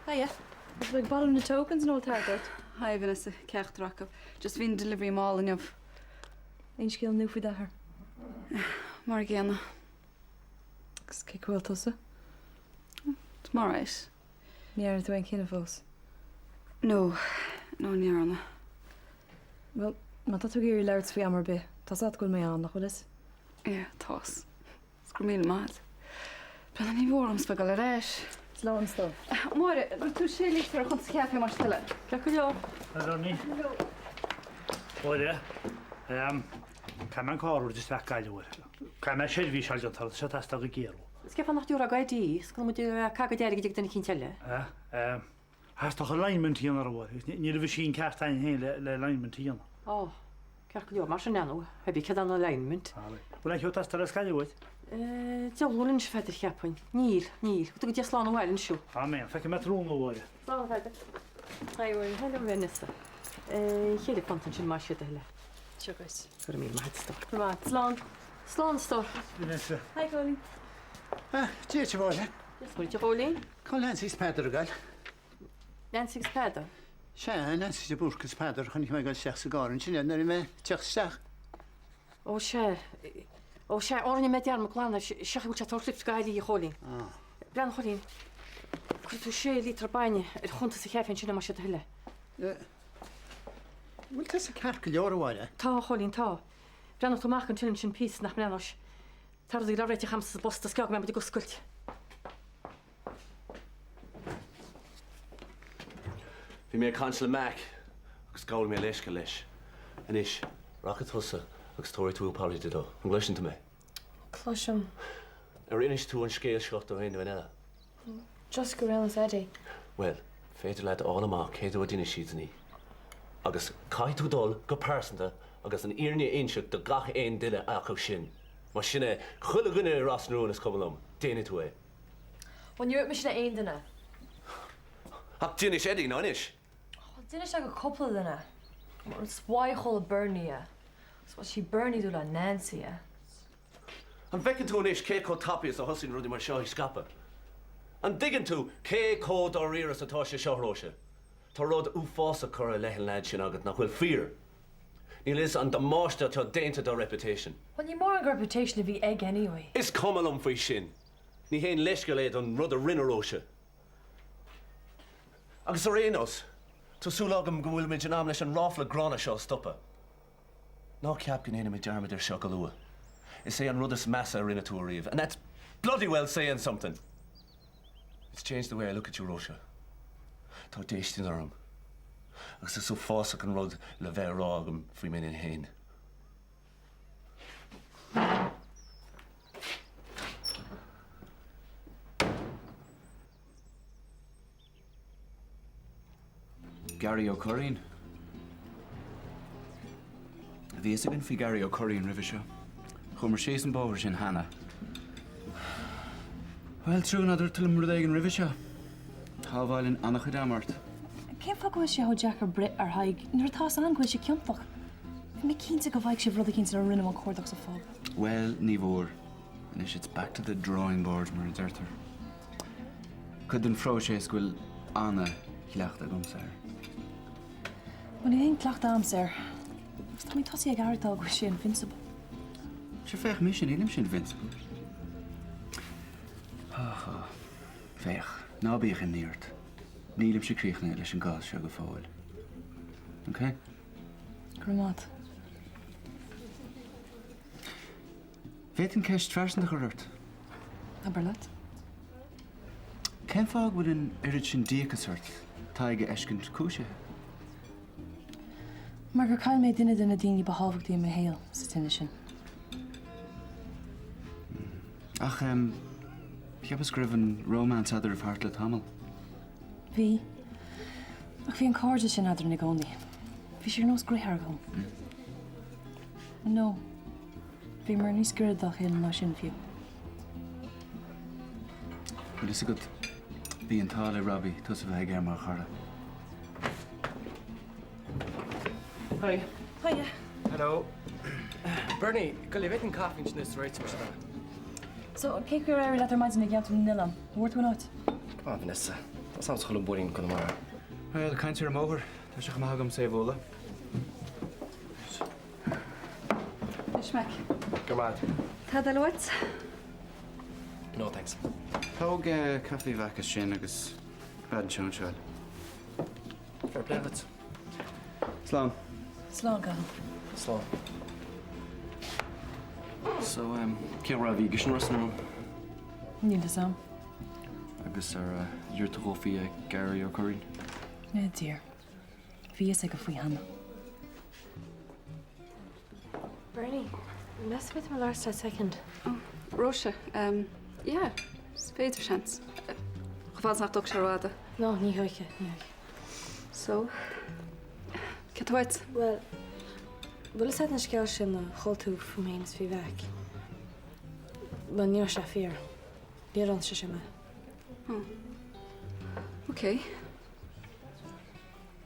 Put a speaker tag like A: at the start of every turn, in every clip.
A: Hiya. Is ag bailiú na tokens an bhfuil thart ort?
B: Hi Vanessa, ceachtar acu. Just bhí an delivery mall inniu.
A: Aon scéal nua faoi d'athair?
B: Mar a gcéanna.
A: Agus cén chaoi a bhfuil tusa?
B: Tá mé alright.
A: Ní dhearna tú aon chinneadh fós?
B: No, no ní dhearna.
A: Bhuel, má tá tú ag iarraidh labhairt faoi am ar bith, tá's agat go bhfuil mé ann, nach bhfuil fhios?
B: Yeah, tá's. Is go raibh míle maith agat. Bhuel, ní mór dhomsa dul ar ais.
A: Slán, a stór.
B: Máire, an bhfuil tú sé lítear chun sa chaife mar tuile?
C: Ceart go leor.
D: Hi Bernie.
B: Hello.
D: Máire, ehm, caithfidh mé an carr a thabhairt isteach Gaillimh uair. Caithfidh mé seirbhís a fháil déanta air, tá sé ag teastáil go géar.
C: Is cén fáth nach dtabharfá do Eddie í, is go bhfuil muid ag caitheamh airgid ag duine eicínt eile.
D: Eh, ehm, Theastódh alignment a dhéanamh air a Mháire, agus ní raibh machine ceart againn féin le alignment a dhéanamh.
C: Ó, ceart go leor, mar sin leanadh, pé bí céard an alignment.
D: Bhfuil aon cheo ag teastáil as Gaillimh uait?
C: Eh, diabhal bhfuil anois a Pheadair, cheapfainn. Níl, níl. Go dtuga Dia slán abhaile anseo.
D: Amen. Feicfidh mé tráthnóna, a Mháire.
C: Slán a Pheadair. Hi, Mháire. Hello, Vanessa. Eh, chéile punt ansin más é do thoil é.
A: Seo dhuit.
C: Go raibh míle maith agat, a stór.
A: Go raibh maith. Slán.
C: Slán, a stór.
D: Vanessa.
A: Hi, Cóilín.
E: Ah, Dia duit, a Mháire.
C: Dia duit, a Chóilín.
E: Cá bhfuil Nancy is Peadar ag goil?
C: Nancy agus Peadar?
E: Sea, Nancy de Búrca is Peadar, chonaic mé ag goil isteach sa gcarr ansin iad nuair a bhí mé ag teacht isteach.
C: Ó sea, ó sea, ó rinne mé dearmad glan air, sea go bhfuil sé ag tabhairt lift go Gaillimh, a Chóilín. Breathnaigh, a Chóilín, cuirfidh tú sé líotra bainne ar chuntas an chaife ansin más é do thoil
E: é. Bhfuil tusa ceart go leor, a Mháire?
C: Tá, a Chóilín, tá. Breathnóidh tú amach an till ansin píosa, nach mbreathnóidh? Tá rudaí le réiteach a'm sa bpost is gá go mbeidh muid ag oscailt.
F: Bhí mé ag caint le Mac agus gabhfaidh mé leithscéal leis. Anois, rachaidh tusa agus tabharfaidh tú apology dó. An gcloiseann tú mé?
A: Cloisim.
F: Ar inis tú an scéal seo do aon duine eile?
A: Just go raibh fhios Eddie.
F: Bhuel, féidir leat a fháil amach cé dó a d'inis siadsan í. Agus caithfidh tú dul go pearsanta agus an fhírinne a inseacht do gach aon duine acu sin. Mar sin é, chuile dhuine i Ros na Rún is cuma liom, déanfaidh tú é.
A: Bhuel, níor dhúirt mise le aon duine.
F: Ach d'inis Eddie, nár inis?
A: Bhuel, d'inis sé go cúpla duine. Is mhaith chuala Bernie é. Agus bhuel, sí Bernie dúirt le Nancy é.
F: An bhfeiceann tú anois cé chomh tapaidh is a thosaíonn rudaí mar seo ag scaipeadh? An dtuigeann tú cé chomh dáiríre is atá sé seo, Róise? Tá rud uafásach curtha i leith an leaid sin agat nach bhfuil fíor. Níl a fhios an damáiste atá déanta dá reputation.
A: Bhuel, ní mórán de reputation a bhí aige anyway.
F: Is cuma liom faoi sin. Ní haon leithscéal é don rud a rinne Róise. Agus ar aon nós, tá súil agam go bhfuilimid in am leis an ráfla gránna seo a stopadh. Ná ceap go ndéanfaidh mé dearmad air seo go luath. Is é an rud is measa a rinne tú ariamh, and that's bloody well saying something! It's changed the way I look at you, Róise. Tá déistin orm. Agus is uafásach an rud le bheith á rá agam faoi m'intinn féin.
G: Gary Ó Curraoin. Bhí fhios againn faoi Gary Ó Curraoin roimhe seo. Chuamar síos an bóthar sin cheana. Bhuel, trua ná dúirt tú liom rud éigin roimhe seo. Shábhálfainn an-chuid ama ort.
A: Cén fáth go bhfuil sé chomh deacair breith ar Thadhg nuair atá fhios agam go bhfuil sé ciontach? Bhí mé cinnte go bhfaigheadh sibh rud eicínt nuair a rinneadh an cuardach sa phub.
G: Bhuel, ní bhfuair. Anois it's back to the drawing board mar a deirtear. Cuid den phróiseas go bhfuil ana-chleachtadh agamsa air.
A: Bhuel, níl aon cleachtadh agamsa air. Agus tá mé tosaithe ag aireachtáil go bhfuil sé invincible.
G: Sure, féach mise, nílimse invincible. Féach, ná bíodh imní ort. Nílimse críochnaithe leis an gcás seo go fóill. Ok?
A: Go raibh maith agat.
G: Bhféadfainn ceist phearsanta a chur ort?
A: Abair leat.
G: Cén fáth go bhfuil an oiread sin díocas ort Tadhg a fheiscint cúisithe?
A: Mar gur chaill mé duine de na daoine ba thábhachtaí i mo shaol sa tine sin.
G: Ach, em, cheapas go raibh an romance eadraibh thart le tamall.
A: Bhí. Ach bhí an cairdeas sin eadrainn i gcónaí. Bhí sé ar nós dearthár dhom. No. Bhíomar níos gaire dá chéile ná sin fiú.
G: Bhfuil fhios agat, bhí an t-ádh le Robbie tusa a bheith aige mar chara.
H: Hi.
A: Hiya.
H: Hello. Bernie, go leibh an caife ansin is réiteoidh mise é.
A: So, cén chaoi ar éirigh leat ar maidin i gceantar na nOileán? Bhfuair tú an áit?
H: Come on, Vanessa. Tá a fhios agat chuile bhóithrín i gConamara.
G: Bhuel, caint ar an mbóthar, tá sé chomh maith agamsa é a bhualadh.
B: Anois, Mac.
H: Go raibh maith agat.
B: Tada eile uait?
H: No, thanks.
G: Tóg caife Mhac as sin agus bead an tseoin.
H: Fair play duit.
G: Slán.
A: Slán, Cathal.
H: Slán. So, um, cén rogha a bhí aigesean Ros na Rún?
A: Níl fhios a'm.
H: Agus ar iarr tú dhó faoi Gary Ó Curraoin?
A: A Dhia. Bhí fhios aige faoi cheana.
I: Bernie, meas tú an bhféadfaidh mé labhairt leat soicind?
B: Oh, Róise, yeah, is féidir, seans. Chomh fada is nach dtógfaidh sé rófhada.
I: No, ní thógfaidh, ní thógfaidh.
B: So, céard atá uait?
I: Bhuel, bhfuil fhios agat an scéal sin a chuala tú fúm féin is faoi Mhac? Bhuel, ní raibh sé fíor. Níor ionsaigh sé mé.
B: Oh. Ok.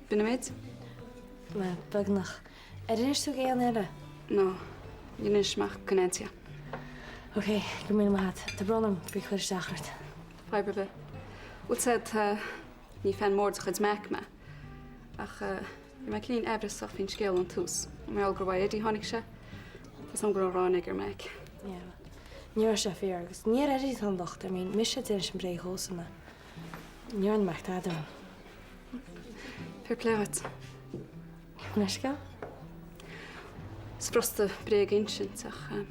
B: B'in an méid? Bhuel,
I: beagnach. Ar inis tú d'aon duine eile?
B: No, níor inis mé ach go Nancy.
I: Ok, go raibh míle maith agat. Tá brón orm faoi chur isteach ort.
B: Fadhb ar bith. Bhfuil fhios agat, ní fan mór de chuid Mac mé. Ach bhí mé cineál aimhreasach faoin scéal ón tús. Mar gheall gur uaidh Eddie tháinig sé. Tá fhios agam go raibh gráin aige ar Mac.
I: Yeah, ní raibh sé fíor agus ní ar Eddie atá an locht, I mean, mise a d'inis an bhréag dhósan. Ní dhearna Mac tada orm.
B: Fair play dhuit.
I: Leithscéal?
B: Is furasta bréag a insint ach tá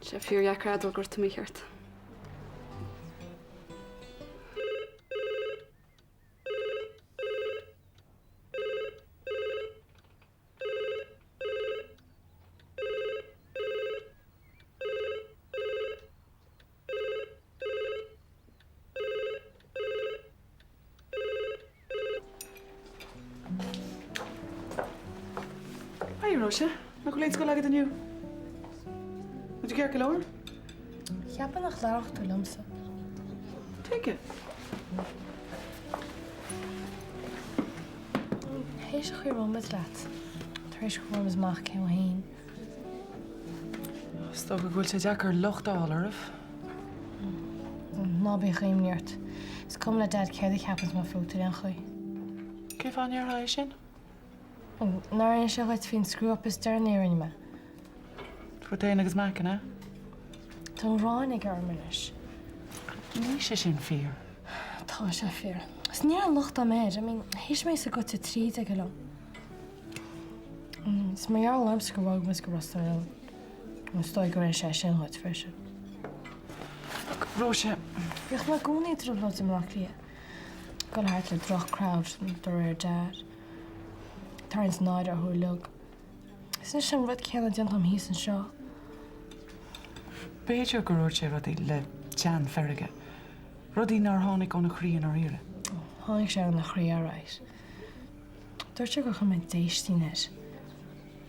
B: sé fíordheacair a admháil go raibh tú mícheart.
J: Haigh, Róise. Nach bhfuil aon scoil agat inniu? Bhfuil tú ceart go leor?
I: Cheapfainn nach labhródh tú liomsa.
J: Tuige?
I: Théis an chaoi a raibh muid leat, tar éis go bhfuair muid amach cé mé féin.
J: Is dócha go bhfuil sé deacair locht a fháil oraibh.
I: Ná bíodh imní ort. Is cuma le Dad céard a cheapanns mé fút ar aon chaoi.
J: Cén fáth a ndéarfá é sin?
I: Nár inis sé dhuit faoin screw-up is deireanaí a rinne mé?
J: Fút féin agus Mac, an ea?
I: Tá an ghráin aige orm anois.
J: Níl sé sin fíor.
I: Tá sé fíor. Is níl aon locht a'm air. I mean, théis mé sa goitse tríd aige liom. Is mar gheall ormsa gur bhog muid go Ros na Rún. Is dóigh gur inis sé sin dhuit freisin.
J: Look, Róise.
I: Bhíodh mé i gcónaí i dtrioblóid i mBleá Cliath. Ag dul thart le droch-crowd de réir Dad. Tarraingt náire orthu uilig. Is anois an rud céanna déanta agam thíos anseo.
J: B'fhéidir gur dhúirt sé rudaí le teann feirge. Rudaí nár tháinig óna chroí i ndáiríre.
I: Tháinig sé óna chroí alright. Dúirt sé gur chuir mé déistín air.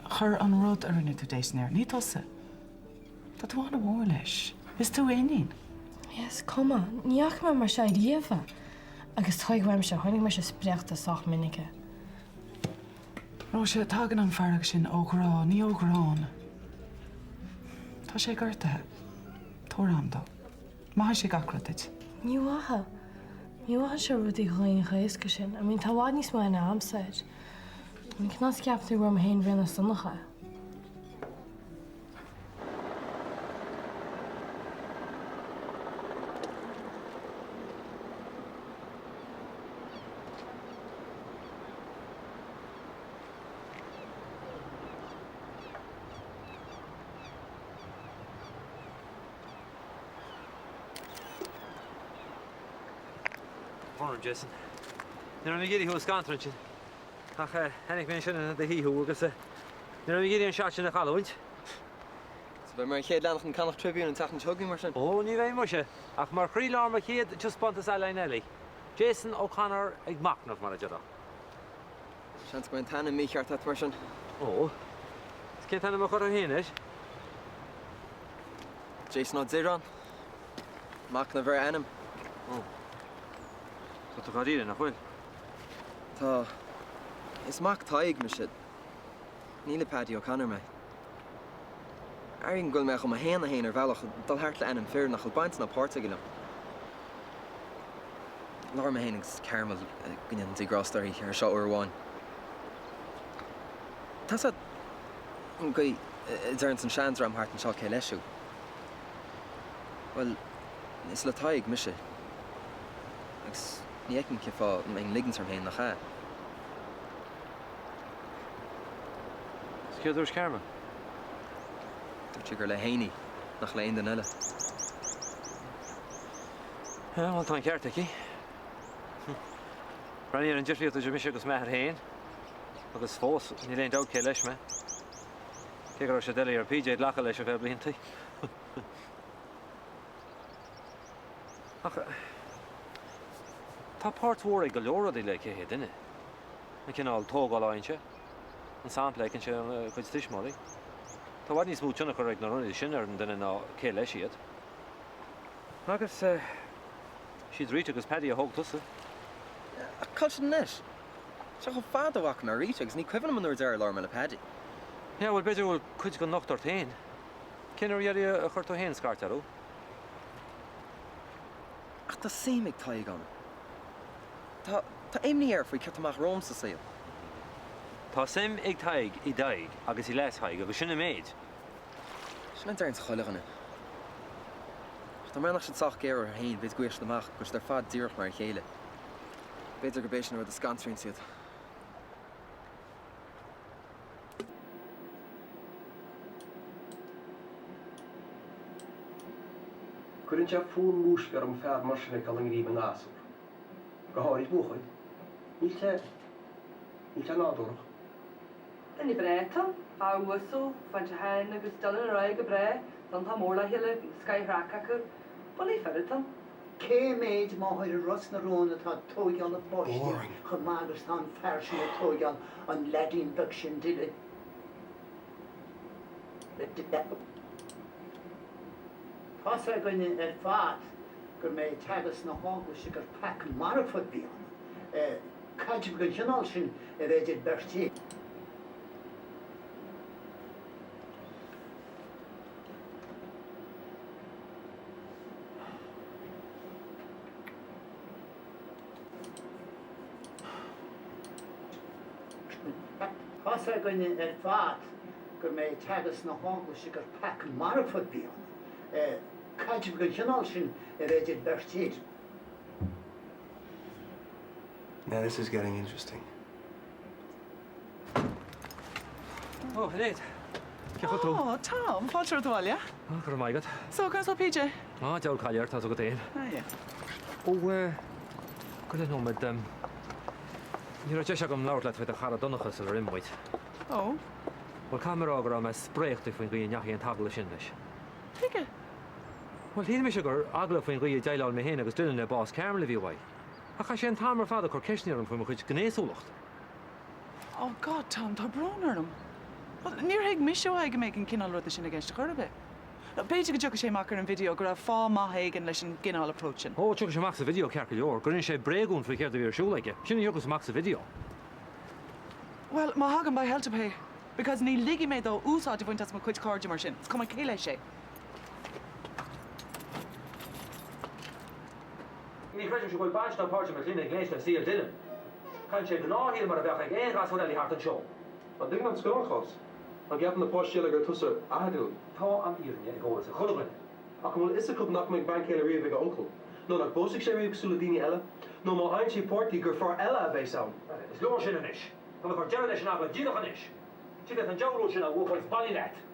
J: Chuir an rud a rinne tú déistín air, ní tusa. Tá tú an-mhór leis. Is tú a iníon.
I: Yeah, is cuma. Ní fhaca mé mar seo riamh é. Agus tuig uaimse, chonaic mise spréachta sách minic é.
J: Róise, tagann an fearg sin ó ghrá, ní ó ghráin. Tá sé gortaithe. Tabhair am dó. Maithfidh sé gach rud duit.
I: Ní mhaithfidh. Ní mhaitheann sé rudaí do dhaoine chomh héasca sin. I mean, tá i bhfad níos mó aithne agamsa air. I mean, conas a cheapann tú go raibh mé féin bhrian as Donncha?
K: Morning, Jason. Ní raibh mé ag iarraidh thú a scantrú ansin. Ach tháinig mé ansin i do shuí thú agus ní raibh mé ag iarraidh an shot sin a chailliúint.
H: So beidh mé ar an chéad leathanach den Connacht Tribune an tseachtain seo chugainn mar sin?
K: Ó, ní bheidh muise, ach mar chroílár mo chéad taispeántas ealaíne eile. Jason O'Connor ag machnamh, mar a déarfá.
H: Seans go mbeidh an t-ainm mícheart agat mar sin.
K: Ó, is cén t-ainm a chuirfeá féin air?
H: Jason Ó Direáin. Machnamh ar ainm.
K: Ó. Tá tú dáiríre, nach bhfuil?
H: Tá. Is mac Thaidhg mise. Ní le Paddy O'Connor mé. Airím go bhfuil mé dhom féin a fhéin ar bhealach, dul thart le ainm fir nach bhfuil baint ná páirt aige liom. Labhair mé féin agus Carmel, go ndéana Dia grásta uirthi, air seo uair amháin. Tá 'fhios a'd an gcaoi a deireanns an seandream thart anseo cé leis thú. Bhuel, is le Tadhg mise. Agus ní fheicim cén fáth a mbeinn ag ligint orm féin nach ea.
K: Is céard a dúirt Carmel?
H: Dúirt sí gur léi féin í, nach le aon duine eile.
K: Bhuel, tá an ceart aici. Breathnaigh ar an difríocht idir mise agus m'athair féin, agus fós, níl aon dabht cé leis mé. Cé go raibh sé doiligh ar PJ glacadh leis ar feadh blianta. Ach tá páirt mhór ag go leor rudaí le cé hé duine. An cineál tógála a fhaigheann sé, an sampla a fheiceann sé óna chuid tuismitheoirí. Tá i bhfad níos mó tionchar ag na rudaí sin ar an duine ná cé leis iad. Agus siad Rita agus Paddy a thóg tusa.
H: Ach cá bhfuil siad anois? Tá sé chomh fada ó bhfaca mé Rita agus ní cuimhin liom an uair deiridh a labhair mé le Paddy.
K: Yeah, bhuel b'fhéidir go bhfuil cuid den locht ort féin. Cén uair dheiridh a chuir tú féin scairt orthu?
H: Ach tá suim ag Tadhg ionam. Tá, tá imní air faoi céard tá amach romham sa saol.
K: Tá suim ag Tadhg i dTadhg agus i leas Thaidhg agus sin an méid.
H: Sin a deireanns chuile dhuine. Ach dá mbreathnódh siad sách géar orthu féin, b'fhéidir go bhfaigheadh siad amach go bhfuil siad ar fad díreach mar a chéile. B'fhéidir gurb é sin an rud a scanraíonns iad.
L: Cuireann sé fuar-mhúisc orm fear mar sin a fheiceáil i ngreim i ngasúr. Go háirid buachaill. Níl sé, níl sé nádúrach.
M: Duine breá atá ann, fear uasal, faigheann sé féin agus Dylan ar aghaidh go breá, donncha mór le chéile, bíonn scoth-chraic acu. Bullaí fir atá ann.
E: Cé méid máthair i Ros na Rún atá ag tóigeáil a bpáistí chomh maith agus atá an fear sin ag tóigeáil an leaidín beag sin Dylan? Tá's againne ar fad go mb'é teagasc na hEaglaise gur peaca marfa a bhí ann. Caidreamh den chineál sin a bheith idir beirt fhir. Tá's againne ar fad go mb'é teagasc na hEaglaise gur peaca marfa a bhí ann. Caidreamh den chineál sin a bheith idir beirt fhir.
L: Now this is getting interesting.
K: Oh, Sinéad. Cén chaoi a bhfuil tú?
J: Oh, Tom, fáilte romhat abhaile.
K: Oh, go raibh maith agat.
J: So, conas tá PJ?
K: Ah, deabhal caill air, tá's agat fhéin.
J: Ah, yeah.
K: Ó, eh, gabh i leith nóiméad, em, ní raibh deis agam labhairt leat faoi do chara Donncha sular imigh muid.
J: Ó.
K: Bhuel, caithfidh mé a rá go raibh mé spréachta faoin gcaoi a ndeachaigh an t-agallamh sin leis.
J: Tuige?
K: Bhuel, shíl mise gur eagla faoin gcaoi a dhéileáil mé féin agus Dylan le bás Carmel a bhí uaidh. Ach chaith sé an t-am ar fad ag cur ceisteanna orm faoi mo chuid gnéasúlacht.
J: Oh God, Tom, tá brón orm. Bhuel, níor thuig mise uaidh go mbeadh an cineál ruda sin i gceist chor ar bith. B'fhéidir go dtiocfaidh sé amach ar an video go raibh fáth maith éigin leis an gcineál approach sin.
K: Ó, tiocfaidh sé amach sa video ceart go leor, gur inis sé bréagún faoi chéard a bhí ar siúl aige. Sin a thiocfas amach sa video.
J: Bhuel, má thagann, beidh hell to pay. Because ní ligfidh mé dó úsáid a bhaint as mo chuid cairde mar sin, is cuma cé leis é.
K: Ní chreidimse go bhfuil baint ná páirt ag mo shloinne gnéis le saol Dylan. Caitheann sé gnáthshaol mar a bheadh ag aon ghasúr eile thart anseo.
L: An dtuigeann an scoil an chás? An gceapann na páistí eile gur tusa athair Dylan?
K: Tá an fhírinne ag eolas ag chuile dhuine.
L: Ach an bhfuil fhios acu nach mbeidh bean chéile riamh ag a uncail? Nó nach bpósfaidh sé riamh cosúil le daoine eile? Nó má fhaigheann sé páirtí gur fear eile a bheas ann?
K: Is leor sin anois. Tá mé ag cur deireadh leis an agallamh díreach anois. Tig leat an diabhal rud sin a mhúchadh agus bailigh leat.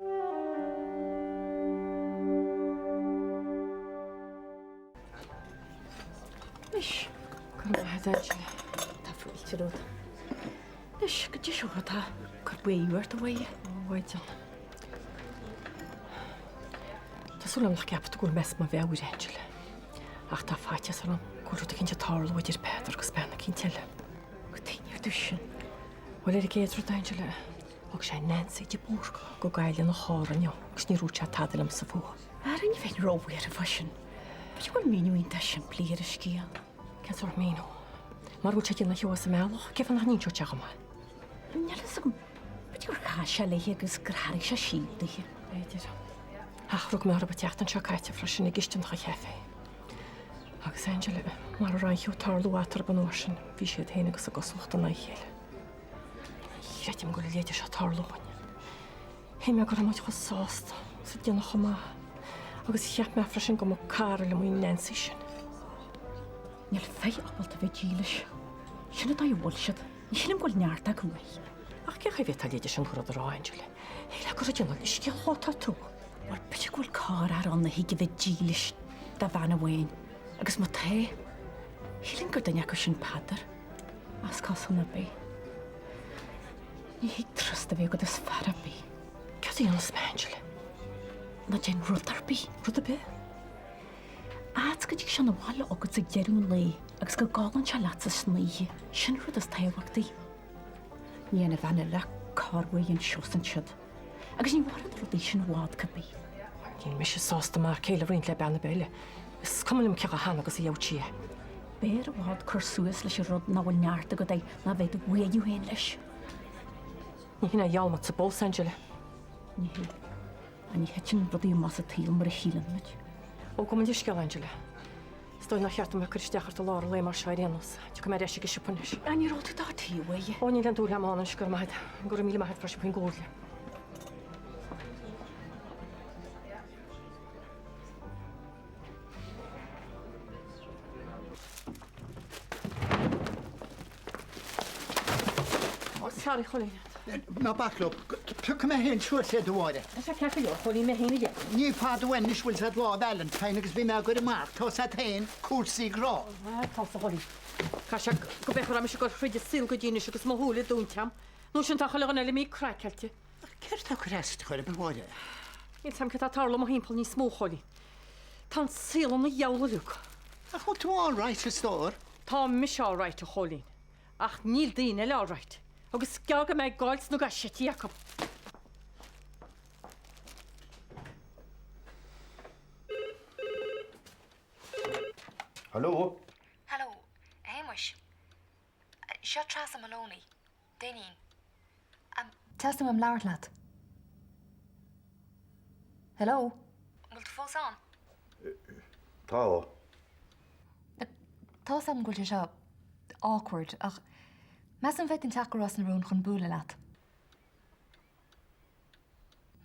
C: Anois, go raibh maith agat, Angela. Tá fáilte romhat. Anois, goidé seo atá ag cur baoth ort, a Mháire? Ó, a Mhaighdean. Tá súil agam nach gceapfaidh tú go bhfuil mé as mo mheabhair, Angela. Ach tá faitíos orm go bhfuil rud eicínt ag tarlú idir Peadar agus bean eicínt eile. Cad chuige a ndeir tú sin? Bhuel, ar an gcéad rud, Angela, thug sé Nancy de Búrca go Gaillimh ina charr inniu agus níor dhúirt sé tada liomsa fúithi. Ara ní bheinn róbhuartha fá sin. B'fhéidir go bhfuil míniú iontach simplí ar an scéal. Cén sórt míniú? Mara bhfuil sé ag déanamh a cheo as an mbealach, cén fáth nach n-inseodh sé dhom é? Níl a fhios agam. B'fhéidir gur chas sé léi agus gur thairg sé síob daoithe. B'fhéidir. Ach rug mé orthu an tseachtain seo caite freisin i gcisteanach an chaifé. Agus Angela, mara raibh aon cheo ag tarlú eatarthu an uair sin, bhí siad féin agus a gcosúlacht in aghaidh a chéile. Ní chreidim go bhfuil a leithéid seo ag tarlú dhúinn. Shíl mé go raibh muid chomh sásta agus ag déanamh chomh maith. Agus cheap mé freisin go mba cara liom í Nancy sin. Níl fir ábalta a bheith dílis. Sin an dóigh a bhfuil siad. Ní shílim go bhfuil neart acu uaidh. Ach cén chaoi a bhféadfá a leithéid sin de rud a rá, Angela? Shílfeá gur ag déanamh leithscéil dhó atá tú. Bhuel, b'fhéidir go bhfuil corrfhear ann a thig a bheith dílis do bhean amháin. Agus má tá, shílfinn gur duine acu sin Peadar. As cosúil ar bith. Ní thig trust a bheith agat as fear ar bith. Cad a dhéanfas mé, Angela? Ná déan rud ar bith. Rud ar bith? Fhad 's go dtig sé 'na bhaile chugat ag deireadh an lae agus go gcodlann sé leatsa san oíche, sin an rud is tábhachtaí. Ní dhéanfaidh bean eile cor uaidh anseo 's ansiúd. Agus ní mhaireann na rudaí sin i bhfad cibé. Níl mise sásta m'fhear céile a roinnt le bean ar bith eile. Is cuma liom cé chomh shean agus a gheobhadh sí é. B'fhearr i bhfad cur suas leis an rud nach bhfuil neart agat é ná bheith ag do bhualadh féin leis. Ní hin é a gheall muid sa bpósadh, Angela. Ní hea. Ach ní thiteann rudaí amach sa tsaol mar a shíleann muid. Ó, gabh mo leithscéal, Angela. Is dóigh nár cheart dom bheith ag cur isteach ort i lár an lae mar seo ar aon nós. Tiocfaidh mé ar ais ag an siopa anois. Ah, ní raibh tú dá taobh uaidh. Ó, níl aon dúil agam ann anois, go raibh maith agat. Go raibh míle maith agat freisin faoin gcomhairle. Ó, sorry, Chóilín.
E: Ná bac leo. Piocfaidh mé féin suas iad, a Mháire.
C: Tá sé ceart go leor, Chóilín, mé féin a dhéanfaidh.
E: Ní fada uaim anois, bhfuil 's a'd, Lá Valentine agus bhí mé á gcur amach, tá 's a'd féin, cúrsaí grá.
C: Á, tá 's, a Chóilín. Caithfidh sé go b'é a raibh mise ag dul thríd an saol go dtí anois agus mo shúile dúnta a'm. Nó sin tá chuile dhuine eile imithe craiceáilte.
E: Ach céard tá ag cur as duit chor ar bith, a Mháire?
C: Níl 's a'm céard tá ag tarlú i mo thimpeall níos mó, a Chóilín. Tá an saol ina dhiabhal uilig.
E: Ach bhfuil tú all right, a stór?
C: Tá mise all right, a Chóilín. Ach níl daoine eile all right. Agus is gearr go mbeidh gáil sna gaiseití acu.
N: Hello?
A: Hello, a Shéamuis. Seo Treasa Moloney, d'iníon. Teastaíonn uaim labhairt leat. Hello? An bhfuil tú fós ann?
N: Tá.
A: Tá's agam go bhfuil sé seo awkward ach meas tú an bhféadfainn teacht go Ros na Rún chun bualadh leat?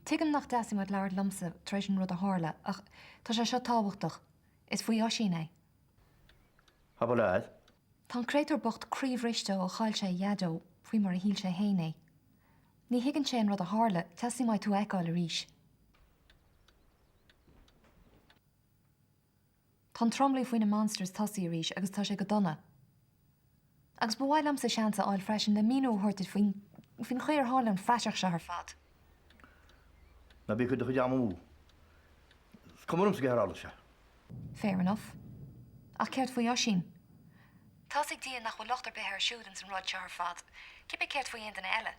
A: Tuigim nach dteastaíonn uait labhairt liomsa tar éis an rud a tharla ach tá sé seo tábhachtach. Is faoi Oisín é.
N: Abair leat.
A: Tá an créatúr bocht croíbhriste ó chaill sé a dhaideo, faoi mar a shíl sé féin é. Ní thuigeann sé an rud a tharla, teastaíonn uaidh tú a fheiceáil arís. Tá an tromluí faoi na monsters tosaithe arís agus tá sé go dona. Agus ba mhaith liomsa seans a fháil freisin le míniú a thabhairt duit faoin faoin chaoi ar tharla an phraiseach seo ar fad.
N: Ná bí ag cur do chuid ama amú. Is cuma liomsa cé ar tharla sé.
A: Fair enough. Ach céard faoi Oisín? Tá's ag Dia nach bhfuil locht ar bith air siúd ins an rud seo ar fad. Cibé céard faoi aon duine eile?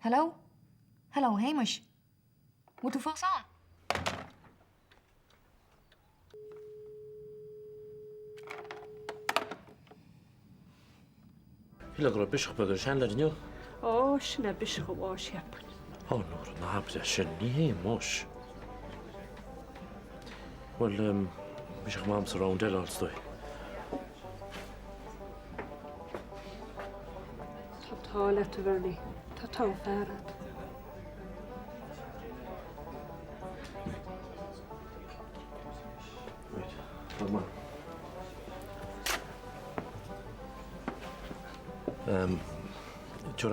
A: Hello? Hello, a Shéamuis? Bhfuil tú fós ann?
K: Shílfeá go raibh biseach beag ar an seanleaid inniu.
M: Ó, sin é biseach a bháis, cheapfainn.
K: Ó, Nóra, ná habair é sin, ní hé, muis. Bhuel, biseach Mam sa round eile, is dóigh.
M: Tá an t-ádh leat, a Bhernie. Tá togha fear agat.
K: Tabharfaidh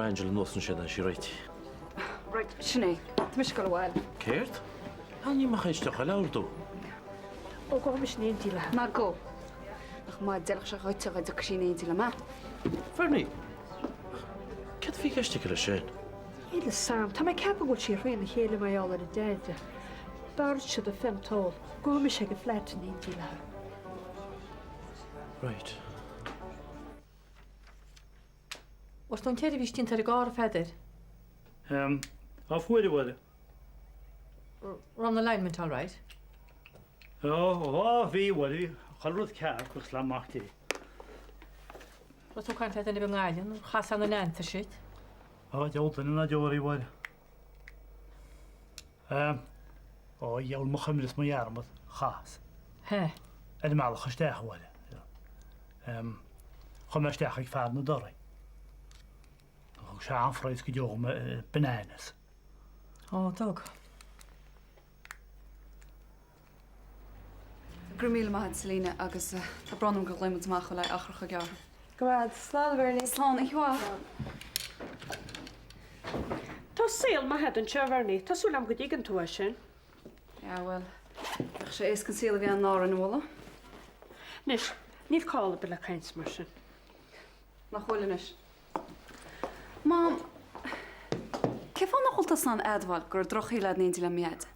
K: Angela anuas ansin é, sí réitithe.
B: Sin é. Tá mise ag dul abhaile.
O: Céard? Á, níl mé ach théis deoch eile a ordú.
C: Ó, gabhfaidh mise in éindí léi.
B: Ná gabh. Nach maith a d'fheilfeadh sé dhuit dá dtiocfadh sí in éindí liom, a?
O: Bernie! Céard a bhí i gceist aici leis sin?
C: Níl fhios a'm. Tá mé ag ceapadh go bhfuil sí ar thraon a chéile mar gheall ar a deaide. B'fhearr duitse do phiont a ól. Gabhfaidh mise ag an flat in éindí léi.
O: Right.
C: Bhfuair tú an tseirbhís déanta ar an gcarr, a Pheadair?
D: Em, á fuair, a Mháire.
C: Raibh an alignment all right?
D: Ó, á, bhí, a Mháire, bhí chuile rud ceart agus le mac Dé.
C: Raibh tú ag caint le duine ar bith i nGaillimh nó chas na leannta siad?
D: Á, diabhal duine ná deoraí, a Mháire. Em, ó, dheabhal mo chuimhne is mo dhearmad, chas.
C: He.
D: Ar an mbealach isteach, a Mháire. Em, chuaigh mé isteach ag fear na dtorthaí. Thug sé an-phraghas go deo dhom ar bananas.
C: Ó, dtug.
B: Go raibh míle maith agat, Selina, agus tá brón orm gur ghlaoigh muid amach thú le hachar chomh gearr.
M: Go raibh. Slán, a Bhernie.
B: Slán, oíche mhaith.
P: Tá saol maith agat anseo, a Bhernie. Tá súil agam go dtuigeann tú é sin.
B: Yeah, bhuel, bheadh sé éasca an saol a bhí ann in Árainn a mholadh.
P: Anois, níl call ar bith le caint mar sin.
B: Nach bhfuil anois. Mam, cén fáth nach bhfuil tusa in ann a admháil go raibh drochshaol agat in éindí le mo Dheaide?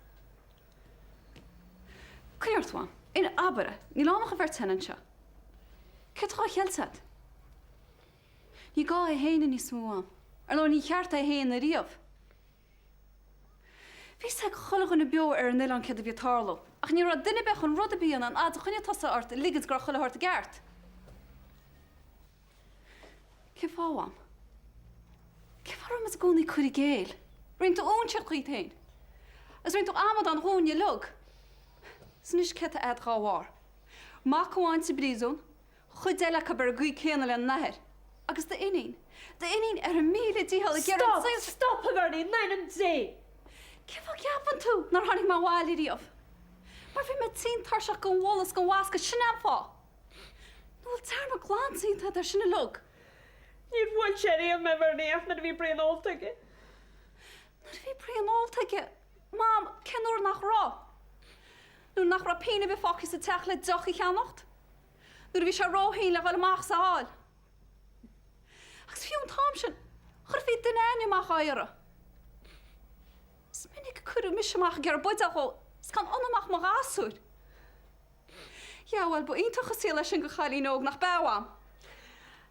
B: Coinnigh ort, a Mham. In abair é, níl ann ach an bheirt againn anseo. Céard atá á cheilt agat? Ní gá é a shéanadh níos mó, a Mham. Ar ndóigh, ní cheart é a shéanadh riamh. Bhí fhios ag chuile dhuine beo ar an oileán céard a bhí ag tarlú, ach ní raibh duine ar bith chun rud ar bith a dhéanamh an fhad a choinnigh tusa ort ag ligint go raibh chuile shórt i gceart. Cén fáth, a Mham? Cén fáth a raibh muid i gcónaí ag cur i gcéill? Rinne tú óinseach díot féin. Agus rinne tú amadán dhúinn uilig. Is anois céard tá a'd dhá bharr? Mac amháin sa bpríosún, chuid eile acu ar an gcaoi céanna lena n-athair. Agus d'iníon. D'iníon ar a míle dícheall ag iarraidh an saol.
P: Stop! Stop, a Bhernie! In ainm Dé!
B: Cén fáth a gceapann tú nár tháinig mé abhaile riamh? Mar bhí mé tinn tuirseach den mholadh is den bhascadh, sin é an fáth! Nó bhfuil dearmad glan déanta agat air sin uilig?
P: Níor bhuail sé riamh mé, a Bhernie, ach nuair a bhí braon ólta aige.
B: Nuair a bhí braon ólta aige? Mam, cén uair nach raibh? Nuair nach raibh pingin ar bith fágtha sa teach le deoch a cheannacht? Nuair a bhí sé róthinn le dhul amach is a fháil? Agus fiú an t-am sin, chuirfí duine againne amach á iarraidh. Is minic a cuireadh mise amach ag iarraidh buidéal dhó is gan ionam ach mo ghasúir. Yeah, bhuel, ba iontach an saol é sin do chailín óg, nach b'ea, a Mham?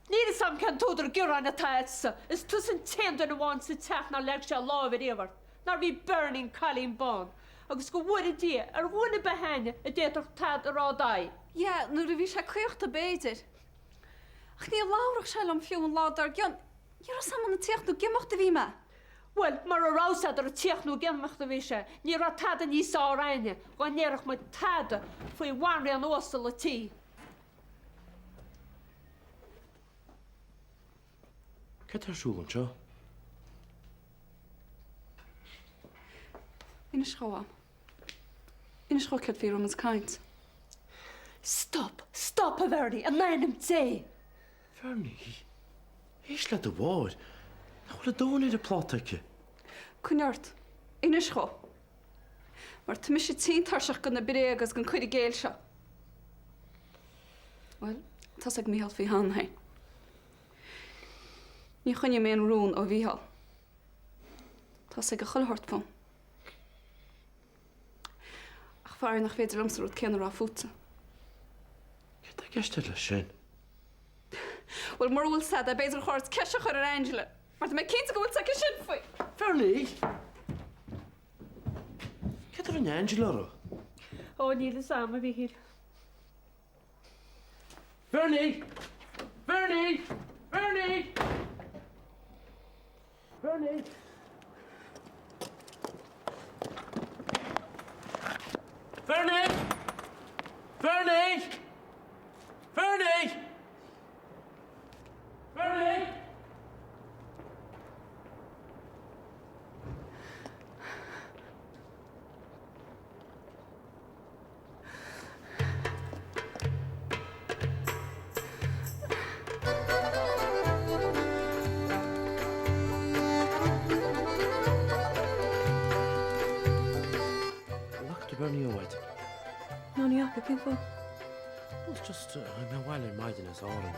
P: Níl fhios a'm cén t-údar gearáin atá a'dsa. Is tusa an t-aon duine amháin sa teach nár leag sé láimh ariamh ort, nárbh í Bernie an cailín bán. Agus go bhfóire Dia ar dhuine ar bith a'inne a d'fhéadfadh tada a rá dá aghaidh.
B: Yeah, nuair a bhí sé caochta, b'fhéidir. Ach ní labharfadh sé liom fiú an lá dár gcionn. Ní raibh 'fhios a'm an ag tíocht nó ag imeacht a bhí mé.
P: Bhuel, mura raibh 'fhios a'd ar ag tíocht nó ag imeacht a bhí sé, ní raibh tada níos fearr a'inne dhá ndéarfadh muid tada faoi bhanríon uasal an tí.
O: Céard tá ar siúl anseo?
B: Inis dhó, a Mham. Inis dhó céard faoi a raibh muid ag caint.
P: Stop! Stop, a Bhernie! In ainm Dé!
O: Bhernie, éist le do mháthair. Nach bhfuil a dóthain ar a pláta aici?
B: Coinnigh ort. Inis dhó. Mar tá mise tinn tuirseach de na bréaga agus den cur i gcéill seo. Bhuel, tá 'fhios ag Mícheál faoi cheana féin. Ní choinneoidh mé aon rún ó Mhícheál. Tá 'fhios aige chuile shórt fúm. Ach faraor nach féidir liomsa an rud céanna a rá fútsa.
O: Céard tá i gceist agat leis sin?
B: Bhuel, mura bhfuil 'fhios a'd é, b'fhéidir gur chóir duit ceist a chur ar Angela, mar tá mé cinnte go bhfuil 'fhios aici sin faoi.
O: Bernie! Céard a rinne Angela orthu?
P: Ó, níl 'fhios a'm, a Mhíchíl.
O: Bernie! Bernie! Bernie! Bernie! Bernie! Bernie! Bernie! Bernie!
M: Cén fáth?
O: Well, it's just, tháinig mé abhaile ar maidin as Árainn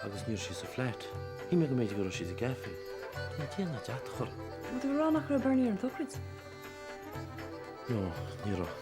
O: agus ní raibh sí sa flat. Shíl mé go mb'fhéidir go raibh sí sa gcaife. Ní déan ná deatach orm.
M: Bhfuil tú ag rá nach raibh Bernie ar an tsochraid?
O: No, ní raibh.